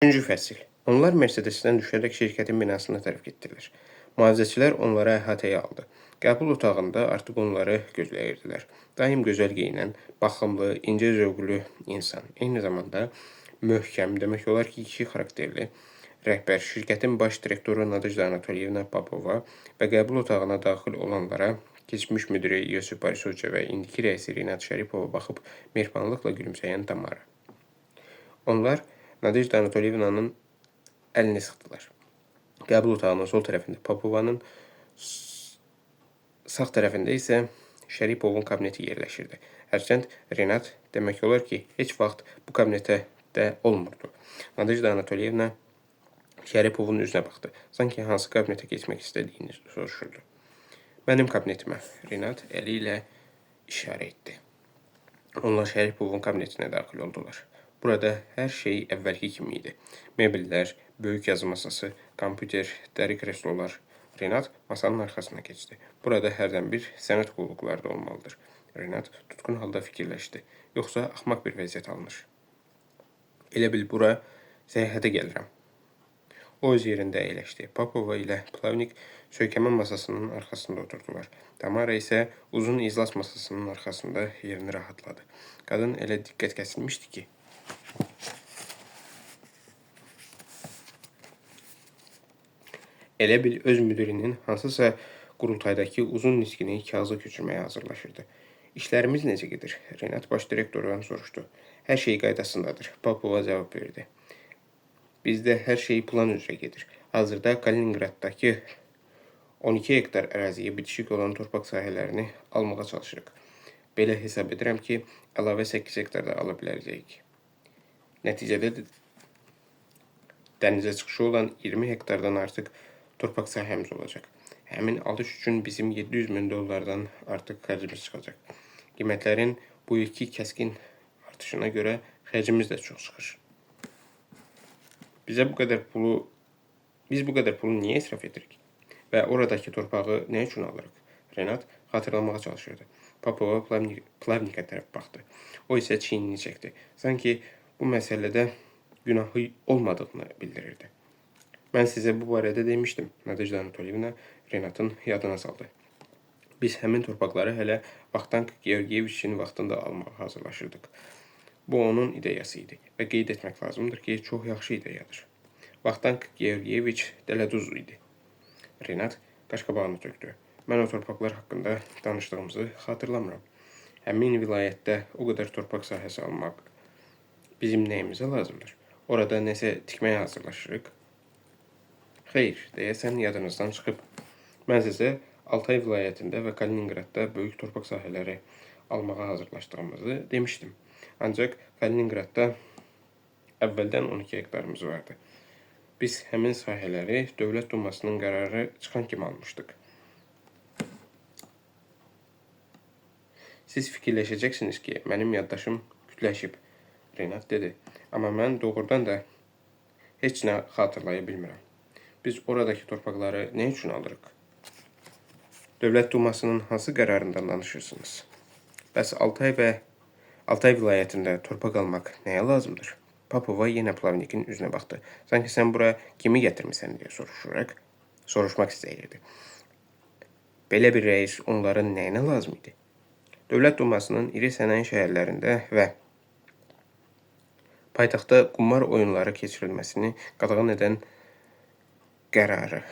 Üçüncü fəsil. Onlar Mercedesdən düşərək şirkətin binasına tərəf getdilər. Mühafizəçilər onları əhatəyə aldı. Qəbul otağında artıq onları gözləyirdilər. Daim gözəl geyinən, baxımlı, incə zövqlü insan, eyni zamanda möhkəm, demək olar ki, kişi xarakterli rəhbər, şirkətin baş direktoru Nadejda Anatoliyevna Popova və qəbul otağına daxil olanlara keçmiş müdiri Yosif Borisoviçə və indiki rəisi Renat Şəripova baxıb mehribanlıqla gülümsəyən Tamara. Onlar Nadejda Anatoliyevnanın əlini sıxdılar. Qəbul otağının sol tərəfində Popovanın, sağ tərəfində isə Şəripovun kabineti yerləşirdi. Hərçənd Renat demək olar ki, heç vaxt bu kabinetdə də olmurdu. Nadejda Anatoliyevna Şəripovun üzünə baxdı. Sanki hansı kabinetə keçmək istədiyini soruşurdu. Mənim kabinetimə, Renat əli ilə işarə etdi. Onlar Şəripovun kabinetinə daxil oldular. Burada hər şey əvvəlki kimi idi. Mebellər, böyük yazı masası, kompüter, dəri kreslolar. Renat masanın arxasına keçdi. Burada hərdən bir sənət qulluqları da olmalıdır. Renat tutqun halda fikirləşdi. Yoxsa axmaq bir vəziyyət alınır. Elə bil bura səyahətə gəlirəm. O öz yerində əyləşdi. Popova ilə Plavnik söykəmə masasının arxasında oturdular. Tamara isə uzun iclas masasının arxasında yerini rahatladı. Qadın elə diqqət kəsilmişdi ki, elə bil öz müdirinin hansısa qurultaydakı uzun nitqini kağıza köçürməyə hazırlaşırdı. İşlərimiz necə gedir? Renat baş direktordan soruşdu. Hər şey qaydasındadır, Popova cavab verdi. Bizdə hər şey plan üzrə gedir. Hazırda Kaliningraddakı 12 hektar əraziyə bitişik olan torpaq sahələrini almağa çalışırıq. Belə hesab edirəm ki, əlavə 8 hektar da ala biləcəyik. Nəticədə dənizə çıxışı olan 20 hektardan artıq torpaq sahəmiz olacaq. Həmin alış üçün bizim 700 min dollardan artıq xərcimiz çıxacaq. Qiymətlərin bu ilki kəskin artışına görə xərcimiz də çox çıxır. Biz bu qədər pulu niyə israf edirik? Və oradakı torpağı nə üçün alırıq? Renat xatırlamağa çalışırdı. Popova Plavnikə tərəf baxdı. O isə çiynini çəkdi. Sanki bu məsələdə günahı olmadığını bildirirdi. Mən sizə bu barədə demişdim, Nadejda Anatoliyevna Renatın yadına saldı. Biz həmin torpaqları hələ Vaxtang Georgiyeviçin vaxtında almağa hazırlaşırdıq. Bu onun ideyası idi və qeyd etmək lazımdır ki, çox yaxşı ideyadır. Vaxtang Georgiyeviç dələduz idi. Renat qaşqabağını tökdü. Mən o torpaqlar haqqında danışdığımızı xatırlamıram. Həmin vilayətdə o qədər torpaq sahəsi almaq bizim nəyimizə lazımdır? Orada nəsə tikməyə hazırlaşırıq. Xeyr, deyəsən yadınızdan çıxıb. Mən sizə Altay vilayətində və Kaliningradda böyük torpaq sahələri almağa hazırlaşdığımızı demişdim. Ancaq Kaliningradda əvvəldən 12 hektarımız vardı. Biz həmin sahələri Dövlət Dumasının qərarı çıxan kimi almışdıq. Siz fikirləşəcəksiniz ki, mənim yaddaşım kütləşib, Renat dedi. Amma mən doğrudan da heç nə xatırlaya bilmirəm. Biz oradakı torpaqları nə üçün alırıq? Dövlət Dumasının hansı qərarından danışırsınız? Bəs Altay vilayətində torpaq almaq nəyə lazımdır? Popova yenə Plavnikin üzünə baxdı. Sanki sən bura kimi gətirmisən deyə soruşmaq istəyirdi. Belə bir rəis onların nəyinə lazım idi? Dövlət Dumasının iri sənaye şəhərlərində və paytaxtda qumar oyunları keçirilməsini qadağan edən qərarı.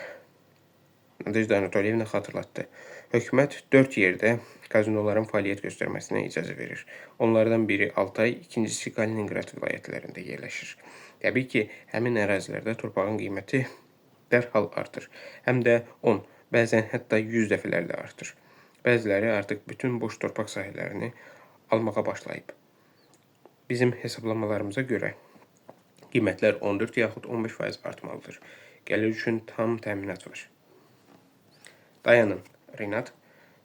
Nadejda Anatoliyevna xatırlatdı. Hökumət 4 yerdə kazinoların fəaliyyət göstərməsinə icazə verir. Onlardan biri Altay, ikincisi Kaliningrad vilayətlərində yerləşir. Təbii ki, həmin ərazilərdə torpağın qiyməti dərhal artır. Həm də 10, bəzən hətta 100 dəfələrlə artır. Bəziləri artıq bütün boş torpaq sahələrini almağa başlayıb. Bizim hesablamalarımıza görə qiymətlər 14 yaxud 15% artmalıdır. Gəlir üçün tam təminat var. Dayanın, Renat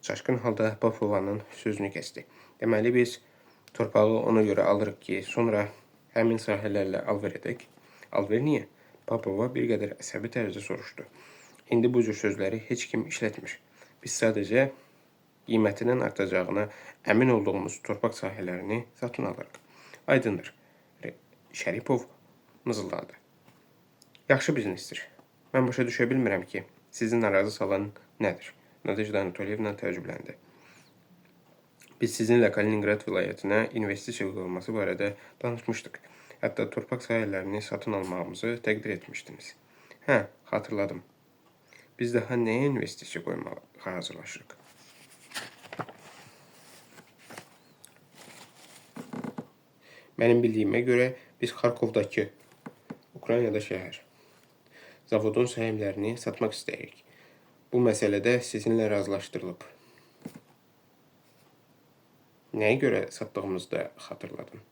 çaşqın halda Popovanın sözünü kəsdi. Deməli, biz torpağı ona görə alırıq ki, sonra həmin sahələrlə alver edək. Alver niyə? Popova bir qədər əsəbi tərzdə soruşdu. İndi bu cür sözləri heç kim işlətmir. Biz sadəcə qiymətinin artacağına əmin olduğumuz torpaq sahələrini satın alırıq. Aydındır. Şəripov mızıldandı. Yaxşı biznesdir. Mən başa düşə bilmirəm ki, sizi narazı salan nədir? Nadejda Anatoliyevna təəccübləndi. Biz sizinlə Kalininqrad vilayətinə investisiya qoyulması barədə danışmışdıq. Hətta torpaq sahələrini satın almağımızı təqdir etmişdiniz. Hə, xatırladım. Biz daha nəyə investisiya qoymağa hazırlaşırıq? Mənim bildiyimə görə biz Xarkovdakı, Ukraynada şəhər, zavodun səhmlərini satmaq istəyirik. Bu məsələdə sizinlə razılaşdırılıb. Nəyə görə satdığımızı da xatırladım.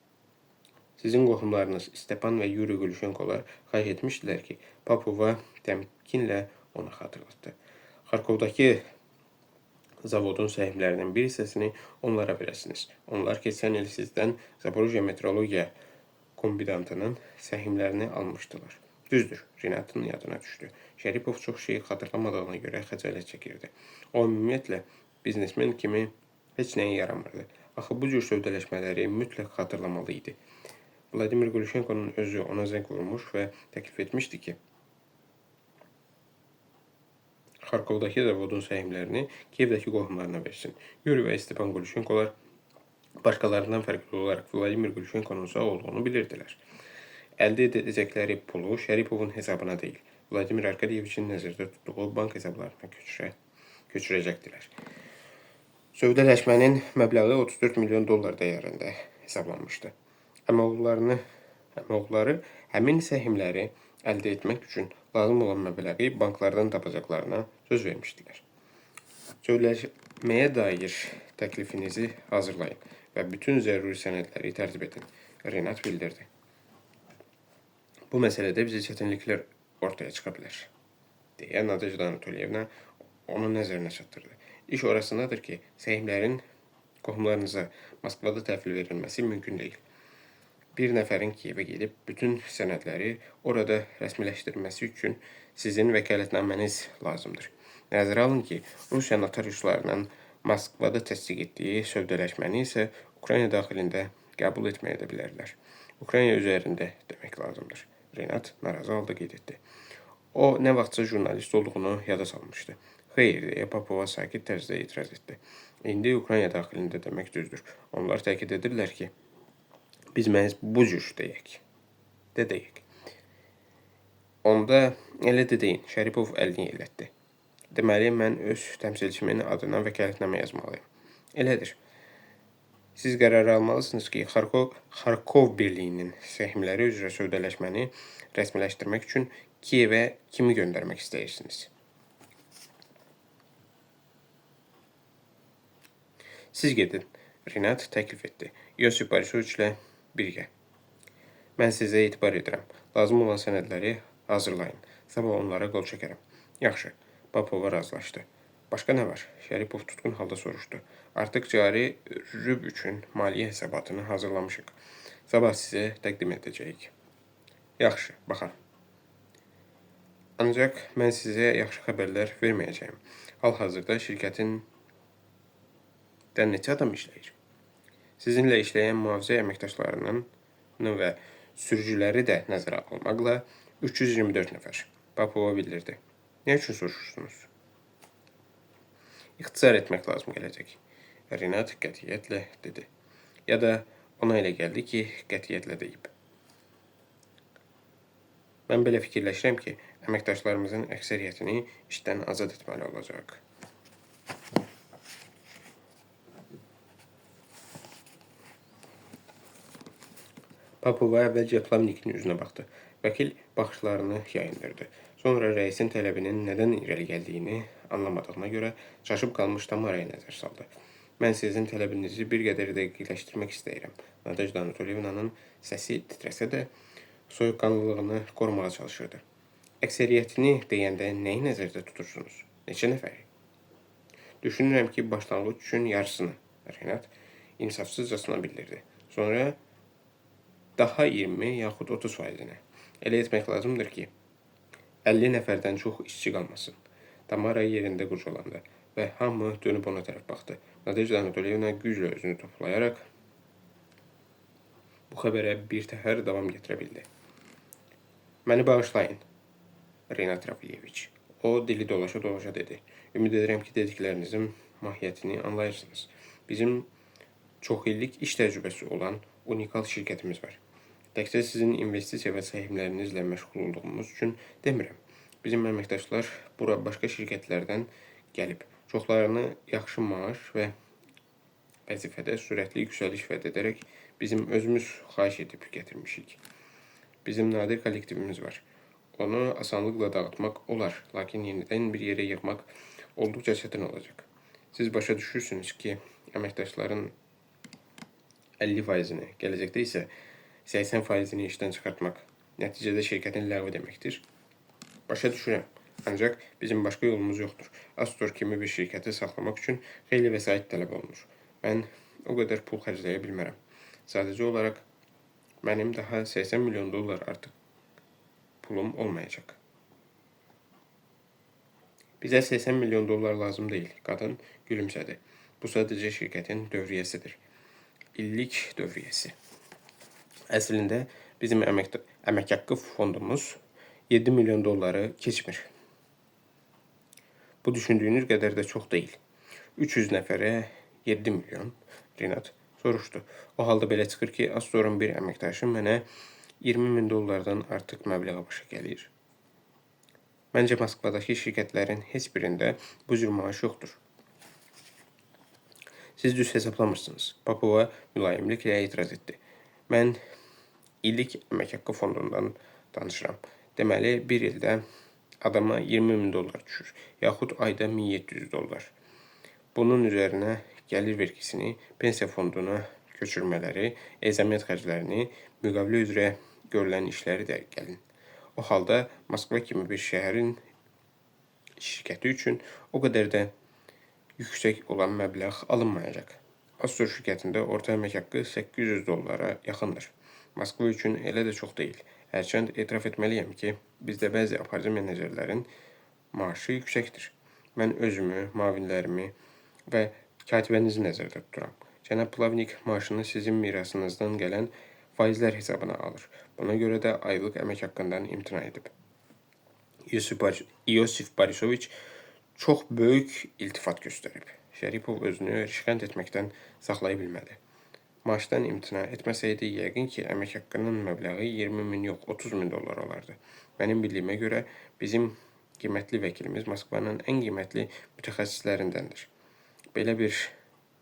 Sizin qohumlarınız Stepan və Yuri Qulüşenkolar xahiş etmişdilər ki, Papova təmkinlə ona xatırlatdı. Xarkovdakı zavodun səhmlərinin bir hissəsini onlara verəsiniz. Onlar keçən il sizdən Zaporojye Metrologiya kombinatının səhmlərini almışdılar. Düzdür, Renatın yadına düşdü. Şəripov çox şeyi xatırlamadığına görə xəcalət çəkirdi. O, ümumiyyətlə, biznesmen kimi heç nəyə yaramırdı. Axı bu cür sövdələşmələri mütləq xatırlamalı idi. Vladimir Qulüşenkonun özü ona zəng vurmuş və təklif etmişdi ki, Xarkovdakı zavodun səhmlərini Kiyevdəki qohumlarına versin. Yuri və Stepan Qulüşenkolar başqalarından fərqli olaraq Vladimir Qulüşenkonun sağ olduğunu bilirdilər. Əldə edəcəkləri pulu Şəripovun hesabına deyil, Vladimir Arkadiyeviçin nəzərdə tutduğu bank hesablarına köçürəcəkdilər. Sövdələşmənin məbləği 34 milyon dollar dəyərində hesablanmışdı. Əmioğulları həmin səhmləri əldə etmək üçün lazım olan məbləği banklardan tapacaqlarına söz vermişdilər. Sövdələşməyə dair təklifinizi hazırlayın və bütün zəruri sənədləri tərtib edin, Renat bildirdi. Bu məsələdə bizə çətinliklər ortaya çıxa bilər, deyə Nadejda Anatoliyevna onun nəzərinə çatdırdı. İş orasındadır ki, səhmlərin qohumlarınıza Moskvada təhvil verilməsi mümkün deyil. Bir nəfərin Kiyevə gedib bütün sənədləri orada rəsmiləşdirməsi üçün sizin vəkalətnaməniz lazımdır. Nəzərə alın ki, Rusiya notariuslarının Moskvada təsdiq etdiyi sövdələşməni isə Ukrayna daxilində qəbul etməyə də bilərlər. Ukrayna üzərində demək lazımdır. Renat narazı halda qeyd etdi. O, nə vaxtsa jurnalist olduğunu yada salmışdı. Xeyr, deyə Papova sakit tərzdə etiraz etdi. İndi Ukrayna daxilində demək düzdür. Onlar təkid edirlər ki, biz məhz bu cür deyək. De deyək. Onda elə də deyin, Şəripov əlini yellətdi. Deməli, mən öz təmsilçimin adına vəkalətnamə yazmalıyam. Elədir. Siz qərar almalısınız ki, Xarkov Birliyinin səhmləri üzrə sövdələşməni rəsmiləşdirmək üçün Kiyevə kimi göndərmək istəyirsiniz? Siz gedin, Renat təklif etdi. Yosif Borisoviçlə birgə. Mən sizə etibar edirəm. Lazım olan sənədləri hazırlayın. Sabah onlara qol çəkərəm. Yaxşı, Papova razılaşdı. Başqa nə var? Şəripov tutqun halda soruşdu. Artıq cari rüb üçün maliyyə hesabatını hazırlamışıq. Sabah sizə təqdim edəcəyik. Yaxşı, baxaram. Ancaq mən sizə yaxşı xəbərlər verməyəcəyəm. Hal-hazırda şirkətin də neçə adam işləyir? Sizinlə işləyən mühafizə əməkdaşlarının və sürücüləri də nəzərə almaqla 324 nəfər. Papova bildirdi. Nə üçün soruşursunuz? İxtisar etmək lazım gələcək. Renat qətiyyətlə dedi. Ya da ona elə gəldi ki, qətiyyətlə deyib. Mən belə fikirləşirəm ki, əməkdaşlarımızın əksəriyyətini işdən azad etməli olacaq. Papova əvvəlcə Plavnikin üzünə baxdı. Vəkil baxışlarını yayındırdı. Sonra rəisin tələbinin nədən irəli gəldiyini anlamadığına görə çaşıb qalmış Tamaraya nəzər saldı. Mən sizin tələbinizi bir qədər dəqiqləşdirmək istəyirəm. Nadejda Anatoliyevnanın səsi titrəsə də soyuqqanlılığını qorumağa çalışırdı. Əksəriyyətini deyəndə nəyi nəzərdə tutursunuz? Neçə nəfəri? Düşünürəm ki, başlanğıc üçün yarısını, Renat insafsızcasına bildirdi. Sonra daha 20 yaxud 30 faizinə. Elə etmək lazımdır ki, 50 nəfərdən çox işçi qalmasın. Tamara yerində qurcalandı və hamı dönüb ona tərəf baxdı. Nadejda Anatoliyevna güclə özünü toplayaraq bu xəbərə bir təhər davam gətirə bildi. Məni bağışlayın. Renat Rafiyeviç. O dili dolaşa-dolaşa dedi. Ümid edirəm ki, dediklərinizin mahiyyətini anlayırsınız. Bizim çox illik iş təcrübəsi olan unikal şirkətimiz var. Təkcə sizin investisiya və səhmlərinizlə məşğul olduğumuz üçün demirəm. Bizim əməkdaşlar bura başqa şirkətlərdən gəlib. Çoxlarını yaxşı maaş və vəzifədə sürətli yüksəliş vəd edərək bizim özümüz xahiş edib gətirmişik. Bizim nadir kollektivimiz var. Onu asanlıqla dağıtmaq olar, lakin yenidən bir yerə yığmaq olduqca çətin olacaq. Siz başa düşürsünüz ki, əməkdaşların 50%-ni, gələcəkdə isə 80%-ni işdən çıxartmaq nəticədə şirkətin ləğvi deməkdir. Başa düşürəm. Ancaq bizim başqa yolumuz yoxdur. Astor kimi bir şirkəti saxlamaq üçün xeyli vəsait tələb olunur. Mən o qədər pul xərcləyə bilmərəm. Sadəcə olaraq mənim daha 80 milyon dollar artıq pulum olmayacaq. Bizə 80 milyon dollar lazım deyil, qadın gülümsədi. Bu sadəcə şirkətin dövriyyəsidir. İllik dövriyyəsi. Əslində bizim əmək haqqı fondumuz 7 milyon dolları keçmir. Bu düşündüyünüz qədər də çox deyil. 300 nəfərə 7 milyon, Renat soruşdu. O halda belə çıxır ki, Astorun bir əməkdaşı mənə 20 min dollardan artıq məbləğə başa gəlir. Məncə Moskvadakı şirkətlərin heç birində bu cür maaş yoxdur. Siz düz hesablamırsınız. Popova mülayimliklə etiraz etdi. Mən illik əmək haqqı fondundan danışıram. Deməli, bir ildə adama 20 min dollar düşür, yaxud ayda 1700 dollar. Bunun üzərinə gəlir vergisini, pensiya fonduna köçürmələri, ezamiyyət xərclərini, müqavilə üzrə görülən işləri də gəlin. O halda Moskva kimi bir şəhərin şirkəti üçün o qədər də yüksək olan məbləğ alınmayacaq. Astor şirkətində orta əmək haqqı 800 dollara yaxındır. Moskva üçün elə də çox deyil. Hərçənd etiraf etməliyəm ki, bizdə bəzi aparıcı menecerlərin maaşı yüksəkdir. Mən özümü, müavinlərimi və katibənizi nəzərdə tuturam. Cənab Plavnik maaşını sizin mirasınızdan gələn faizlər hesabına alır. Buna görə də aylıq əmək haqqından imtina edib. İosif Borisoviç çox böyük iltifat göstərib. Şəripov özünü rişxənd etməkdən saxlaya bilmədi. Maaşdan imtina etməsəydi, yəqin ki, əmək haqqının məbləği 20 min yox, 30 min dollar olardı. Mənim bildiyimə görə bizim qiymətli vəkilimiz Moskvanın ən qiymətli mütəxəssislərindəndir. Belə bir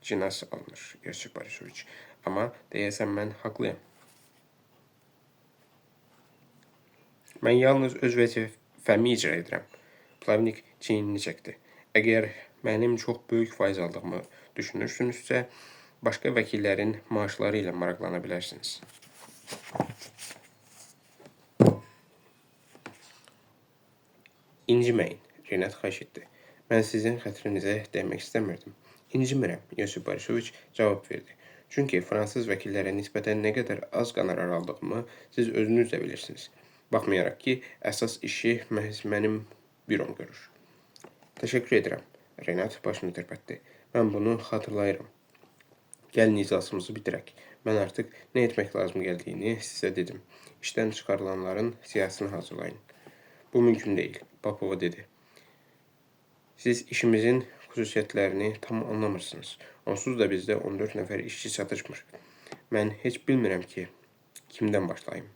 cinas alınır, Yosif Borisoviç. Amma deyəsən mən haqlıyam. Mən yalnız öz vəzifəmi icra edirəm. Plavnik çiynini çəkdi. Əgər mənim çox böyük faiz aldığımı düşünürsünüzsə, başqa vəkillərin maaşları ilə maraqlana bilərsiniz. İnciməyin, Renat xahiş etdi. Mən sizin xətrinizə dəymək istəmirdim. İncimirəm, Yosif Borisoviç cavab verdi. Çünki fransız vəkillərə nisbətən nə qədər az qonorar aldığımı siz özünüz də bilirsiniz. Baxmayaraq ki, əsas işi məhz mənim bürom görür. Təşəkkür edirəm, Renat başını tərpətdi. Mən bunu xatırlayıram. Gəlin iclasımızı bitirək. Mən artıq nə etmək lazım gəldiyini sizə dedim. İşdən çıxarılanların siyahısını hazırlayın. Bu mümkün deyil, Popova dedi. Siz işimizin xüsusiyyətlərini tam anlamırsınız. Onsuz da bizdə 14 nəfər işçi çatışmır. Mən heç bilmirəm ki, kimdən başlayım.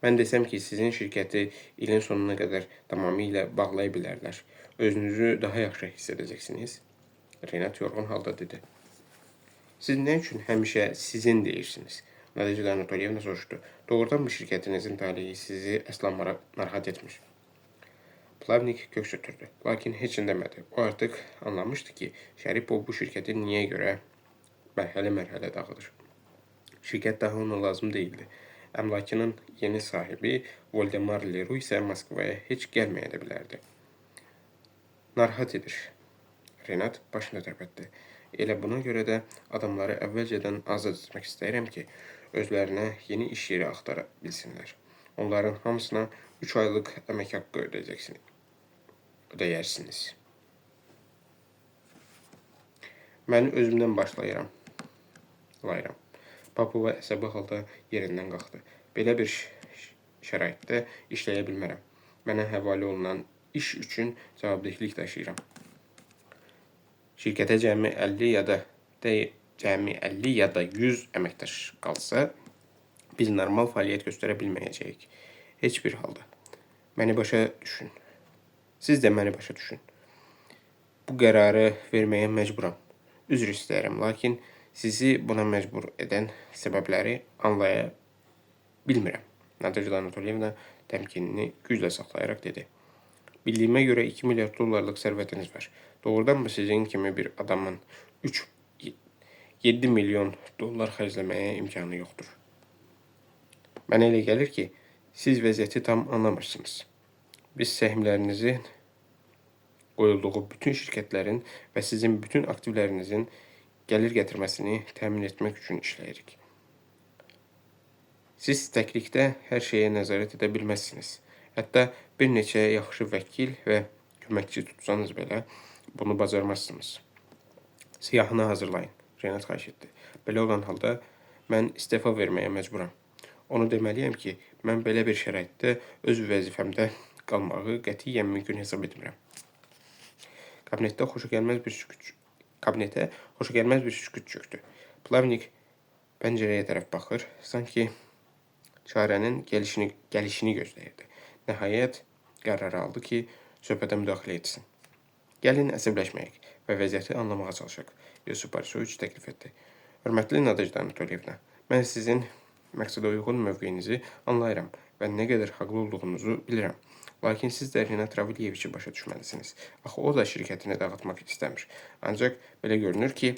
Mən desəm ki, sizin şirkəti ilin sonuna qədər tamamilə bağlaya bilərlər. Özünüzü daha yaxşı hiss edəcəksiniz. Renat yorğun halda dedi. Siz nə üçün həmişə sizin deyirsiniz? Nadejda Anatoliyevna soruşdu. Doğrudanmı şirkətinizin taleyi sizi əsla narahat etmir? Plavnik köks ötürdü. Lakin heç nə demədi. O artıq anlamışdı ki, Şəripov bu şirkəti niyə görə mərhələ-mərhələ dağıdır. Şirkət daha ona lazım deyildi. Əmlakının yeni sahibi Voldemar Leru isə Moskvaya heç gəlməyə də bilərdi. Narahat edir. Renat başını tərpətdi. Elə buna görə də adamları əvvəlcədən azad etmək istəyirəm ki, özlərinə yeni iş yeri axtara bilsinlər. Onların hamısına 3 aylıq əmək haqqı ödəyəcəksiniz. Ödəyərsiniz. Mən özümdən başlayıram. Layıram. Popova əsəbi halda yerindən qalxdı. Belə bir şəraitdə işləyə bilmərəm. Mənə həvalə olunan iş üçün cavabdehlik daşıyıram. Şirkətə cəmi 50 ya da 100 əməkdaş qalsa, biz normal fəaliyyət göstərə bilməyəcəyik. Heç bir halda. Məni başa düşün. Siz də məni başa düşün. Bu qərarı verməyə məcburam. Üzr istəyirəm, lakin sizi buna məcbur edən səbəbləri anlaya bilmirəm. Nadejda Anatoliyevna təmkinini güclə saxlayaraq dedi. Bildiyimə görə 2 milyard dollarlıq sərvətiniz var. Doğrudanmı sizin kimi bir adamın 7 milyon dollar xərcləməyə imkanı yoxdur? Mənə elə gəlir ki, siz vəziyyəti tam anlamırsınız. Biz səhmlərinizin qoyulduğu bütün şirkətlərin və sizin bütün aktivlərinizin gəlir gətirməsini təmin etmək üçün işləyirik. Siz təklikdə hər şeyə nəzarət edə bilməzsiniz. Hətta bir neçə yaxşı vəkil və köməkçi tutsanız belə bunu bacarmazsınız. Siyahını hazırlayın, Renat xahiş etdi. Belə olan halda mən istefa verməyə məcburam. Onu deməliyəm ki, mən belə bir şəraitdə öz vəzifəmdə qalmağı qətiyyən mümkün hesab etmirəm. Kabinetə xoşagəlməz bir sükut çökdü. Plavnik pəncərəyə tərəf baxır, sanki çarənin gəlişini gözləyirdi. Nəhayət qərarı aldı ki, söhbətə müdaxilə etsin. Gəlin əsəbləşməyək və vəziyyəti anlamağa çalışaq, Yosif Borisoviç təklif etdi. Hörmətli Nadejda Anatoliyevna, mən sizin məqsədə uyğun mövqeyinizi anlayıram və nə qədər haqlı olduğunuzu bilirəm. Lakin siz də Renat Ravilyeviçi başa düşməlisiniz. Axı o da şirkətini dağıtmaq istəmir. Ancaq belə görünür ki,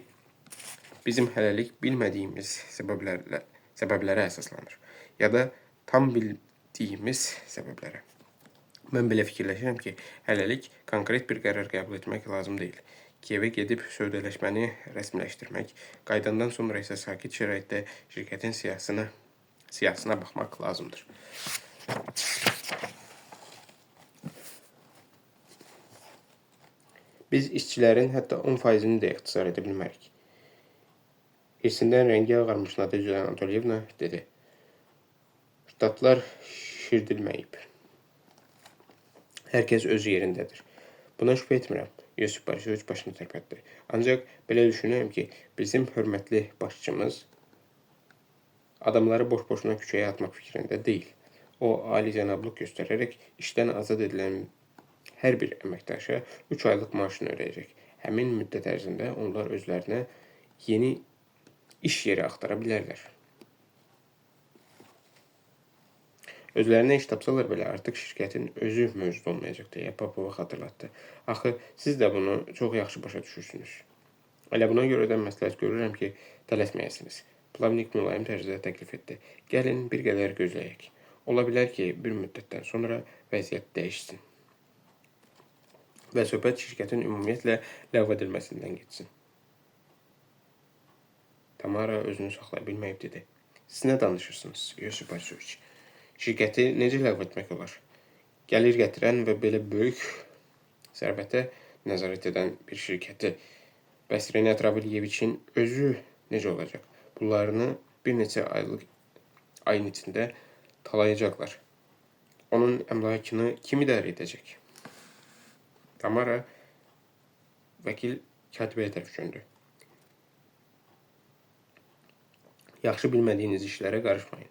bizim hələlik bilmədiyimiz səbəblərə əsaslanır. Ya da tam bildiyimiz səbəblərə. Mən belə fikirləşirəm ki, hələlik konkret bir qərar qəbul etmək lazım deyil. Kiyevə gedib sövdələşməni rəsmiləşdirmək, qayıdandan sonra isə sakit şəraitdə şirkətin siyahısına baxmaq lazımdır. Biz işçilərin hətta 10%-ni də ixtisar edə bilmərik. Hirsindən rəngi ağarmış Nadejda Anatoliyevna dedi. Ştatlar şişirdilməyib. Hər kəs öz yerindədir. Buna şübhə etmirəm. Yosif Borisoviç başını tərpətdi. Ancaq belə düşünürəm ki, bizim hörmətli başçımız adamları boş-boşuna küçəyə atmaq fikrində deyil. O, alicənablıq göstərərək işdən azad edilən hər bir əməkdaşa 3 aylıq maaşını ödəyəcək. Həmin müddət ərzində onlar özlərinə yeni iş yeri axtara bilərlər. Özlərinə iş tapsalar belə artıq şirkətin özü mövcud olmayacaq deyə Popova xatırlatdı. Axı, siz də bunu çox yaxşı başa düşürsünüz. Elə buna görə də məsləhət görürəm ki, tələsməyəsiniz. Plavnik mülayim tərzdə təklif etdi. Gəlin bir qədər gözləyək. Ola bilər ki, bir müddətdən sonra vəziyyət dəyişsin və söhbət şirkətin ümumiyyətlə ləğv edilməsindən getsin. Tamara özünü saxlaya bilməyib dedi. Siz nə danışırsınız, Yosif Borisoviç? Şirkəti necə ləğv etmək olar? Gəlir gətirən və belə böyük sərvətə nəzarət edən bir şirkəti bəs Renat Ravilyeviçin özü necə olacaq? Pullarını bir neçə ayın içində talayacaqlar. Onun əmlakını kim idarə edəcək? Tamara vəkil katibəyə tərəf döndü. Yaxşı bilmədiyiniz işlərə qarışmayın.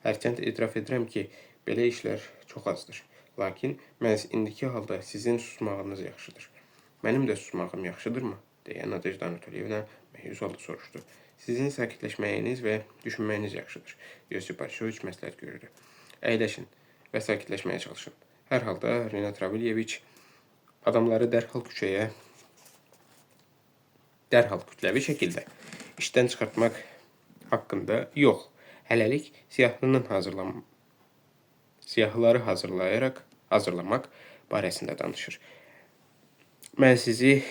Hərçənd etiraf edirəm ki, belə işlər çox azdır. Lakin məhz indiki halda sizin susmağınız yaxşıdır. Mənim də susmağım yaxşıdırmı? Deyə Nadejda Anatoliyevna məyus halda soruşdu. Sizin sakitləşməyiniz və düşünməyiniz yaxşıdır. Yosif Borisoviç məsləhət görürdü. Əyləşin və sakitləşməyə çalışın. Hər halda Renat Ravilyeviç adamları dərhal kütləvi şəkildə işdən çıxartmaq haqqında yox, hələlik siyahıları hazırlamaq barəsində danışır. Mən sizi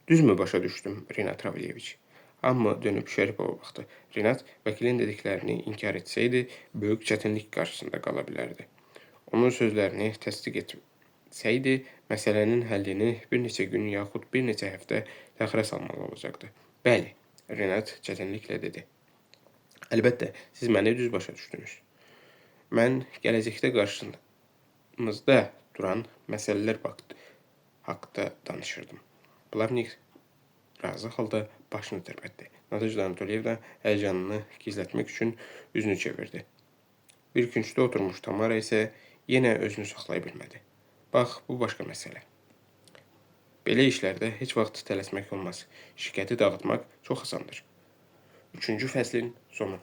düzmü başa düşdüm, Renat Ravilyeviç? Amma dönüb Şəripova baxdı. Renat vəkilin dediklərini inkar etsəydi, böyük çətinlik qarşısında qala bilərdi. Onun sözlərini təsdiq etsəydi, məsələnin həllini bir neçə gün yaxud bir neçə həftə təxirə salmalı olacaqdı. Bəli, Renat çətinliklə dedi. Əlbəttə, siz məni düz başa düşdünüz. Mən gələcəkdə qarşımızda duran məsələlər haqda danışırdım. Plavnik razı halda başını tərpətdi. Nadejda Anatoliyevna həyəcanını gizlətmək üçün üzünü çevirdi. Bir küncdə oturmuş Tamara isə yenə özünü saxlaya bilmədi. Bax, bu başqa məsələ. Belə işlərdə heç vaxt tələsmək olmaz. Şirkəti dağıtmaq çox asandır. Üçüncü fəslin sonu.